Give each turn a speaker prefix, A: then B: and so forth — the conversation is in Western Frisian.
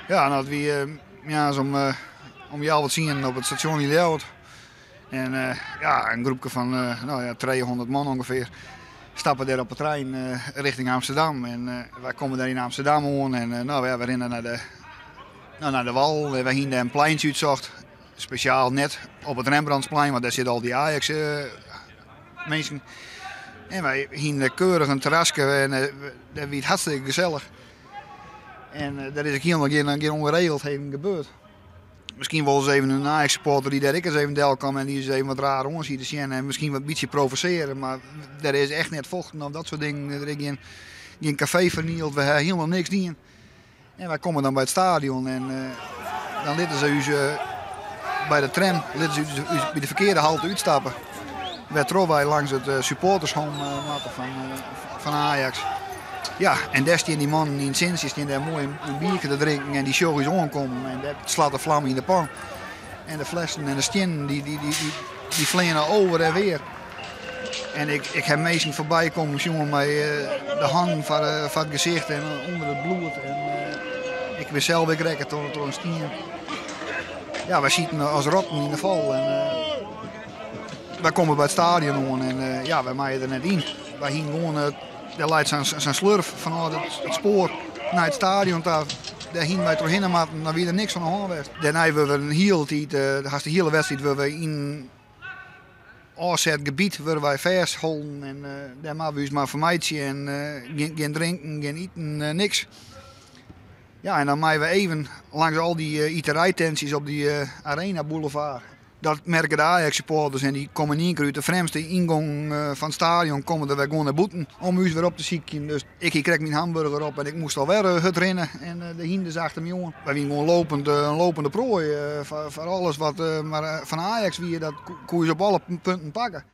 A: Ja, no, it wie moarns om healwei tsienen op it stasjon yn Ljouwert. En ja, in groepke fan no ja, 300 man ûngefear stappe dêr op de trein richting Amsterdam. En wy komme dêr yn Amsterdam oan en no ja, we rinne nei de, no, nei de wal. Wy hiene dêr in pleintsje útsocht. Spesjaal net op it Rembrandtsplein, want dêr sitte al dy Ajax minsken. En wy hiene dêr keurich in terraske en dêr wie it hartstikke gesellich. En der is ek hielendal gjin ûngeregeldheden gebeurd. Miskien wol ris even in Ajax-supporter dy't dêr ek ris even delkaam en dy ris even wat raar oan siet te sjen en miskien wat bytsje provosearre, mar der is echt net fochten of dat soart dingen. Der is gjin kafee fernield, we ha hielendal niks dien. En wy komme dan by it stadion en dan litte se ús by de tram litte se ús by de ferkearde halte útstappe. Wêrtroch wy langs it supportershome moatte fan Ajax. Ja, en dêr stean dy mannen yn it sintsje, stean dêr moai in bierke te drinken en dy sjogge ús oankommen en dêr slacht de flam yn de pan. En de flessen en de stiennen dy fleane over en weer. En ik ha minsken foarby kommen sjoen mei de hannen foar it gesicht en ûnder it bloed. En ik bin sels ek rekke troch in stien. Ja, wy sieten as rotten yn de fal. En wy komme by it stadion oan en ja, wy meie der net yn. Wy hiene gewoan, dêr leit sa'n slurf fanôf it spoar nei it stadion ta. Dêr hiene wy trochhinne moatten, dan wie der niks oan de hân west. Dêrnei wurde we in hiele tiid, hast de hiele wedstriid wurde we yn ôfset gebiet wurde wy fêstholden en dêr moatte we ús mar fermeitsje en gjin drinken, gjin iten, niks. Ja, en dan meie we even langs al dy iterijtentsjes op dy Arena Boulevard. Dat merke de Ajax-supporters en dy komme yn ien kear út de frjemdste yngong fan it stadion komme der wer gewoan nei bûten om ús wer op te sykjen. Dus ik hie krekt myn hamburger op en ik moast alwer hurd rinne en de hynders achter my oan. Wy wiene gewoan lopend, in lopende proai foar alles wat mar fan Ajax wie, dat koe ús op alle punten pakke.